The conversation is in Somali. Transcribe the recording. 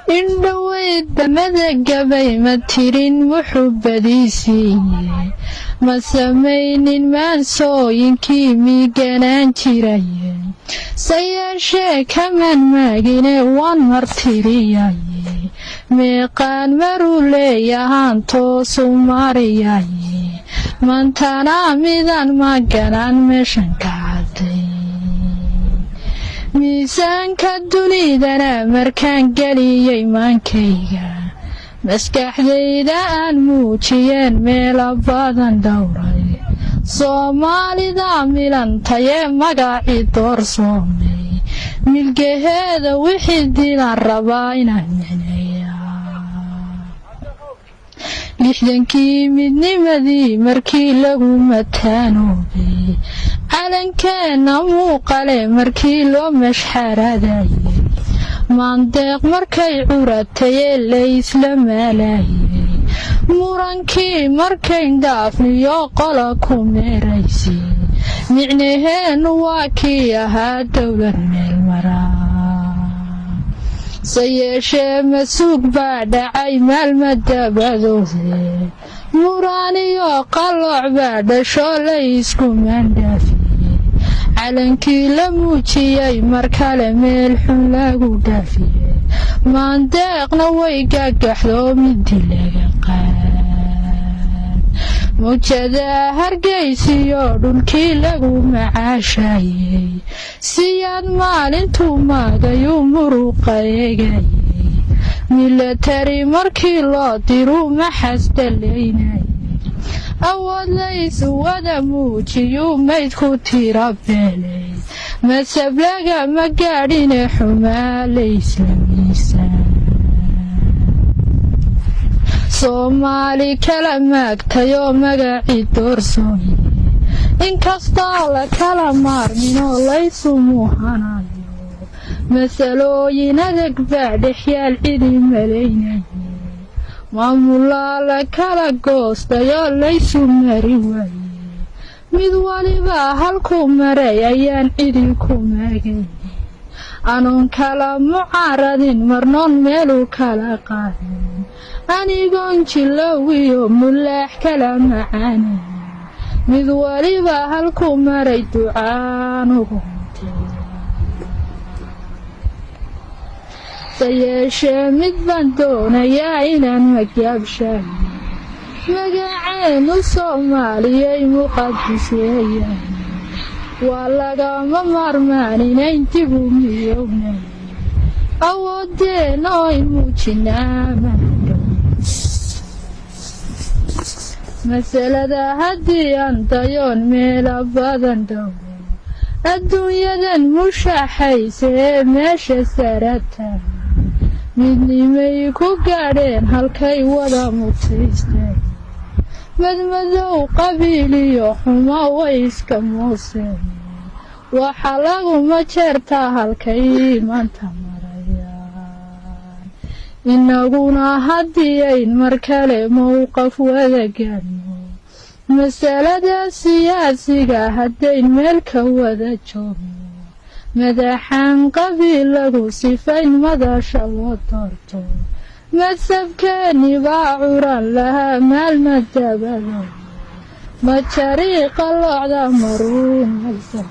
Indhoweyd madagabay ma tirin muxubbadiisiiye, ma samaynin maansooyinkii miiganaan jiraye, se yeeshee kamaan maagine waan martiriyaye, meeqaan maruu leeyahaan toosu mariyaye, maantana midaan maganaan meeshan ka caday. Miisaanka dunidana markaan geliyey maankayga, maskaxdayda aan muujiyeen meelo badan dhowray, Soomaalida milantayee magacii doorsoomay, milgaheeda wixii dilaan rabaa inaan micneeya. 60kii midnimadii markii lagu mataanoobay, calankeenna muuqale markii loo mashxaradayay, maandeeq markay curatayee laysla maalayay, murankii markayn dhaafniyo qola ku meeraysay, micnaheennu waa kii ahaa dowlad meel maraa. Se yeeshee masuug baa dhacay maalma dabadoode, muraaniyo qalooc baa dhasho laysku maandhaafiyey, calankii la muujiyey mar kale meel xun lagu dhaafiyey, maandeeqna way gagaxdo midi laga qaad. Mawjada Hargeysiyo dhulkii lagu macaashayey, Siyaad maalintuu maagayuu muruqa eegayey, milatari markii loo diruu maxasdalaynayay, awood laysu wada muujiyuu maydku tira beelay, masablaga ma gaadhine xumaa laysla miisaan. Soomaali kala maagtayoo magacii doorsooye, inkastoo la kala maarminoo laysu muuhanayo, masalooyin adag baa dhexyaal cidi malaynaye, maamulaa la kala goostayoo laysu mari waaye, mid waliba halkuu maray ayaan cidi ku maagayne, anoon kala mucaaradin marnoon meelu kala qaadin, anigoon jilowiyo mulaax kala macaanayn, mid waliba halkuu maray ducaan ugu hunteeya. Se yeeshee mid baan doonayaa inaan magaabshayo, magaceenu Soomaaliyay muqadis weeyaan, waa lagama maarmaan inayn dib u miyownay, awoodeenna oyn muujinaa maadhow. Masalada haddii aan dayoon meelo badan dhowro, adduunyadan mushaaxaysa ee meesha sarata, midnimay ku gaadheen halkay wada mutaysteen, madmadow qabiiliyo xumo way iska mooseen, waxa laguma jeertaa halkay maanta marayaan. Inaguna haddii ayn mar kale mowqaf wada gaadhno, masalada siyaasiga haddayn meel ka wada joogno, madaxaan qabiilagu sifayn madasha loo doorto, masabkeeni baa curan lahaa maalma dabado, majariiqa loocda maruun malsa.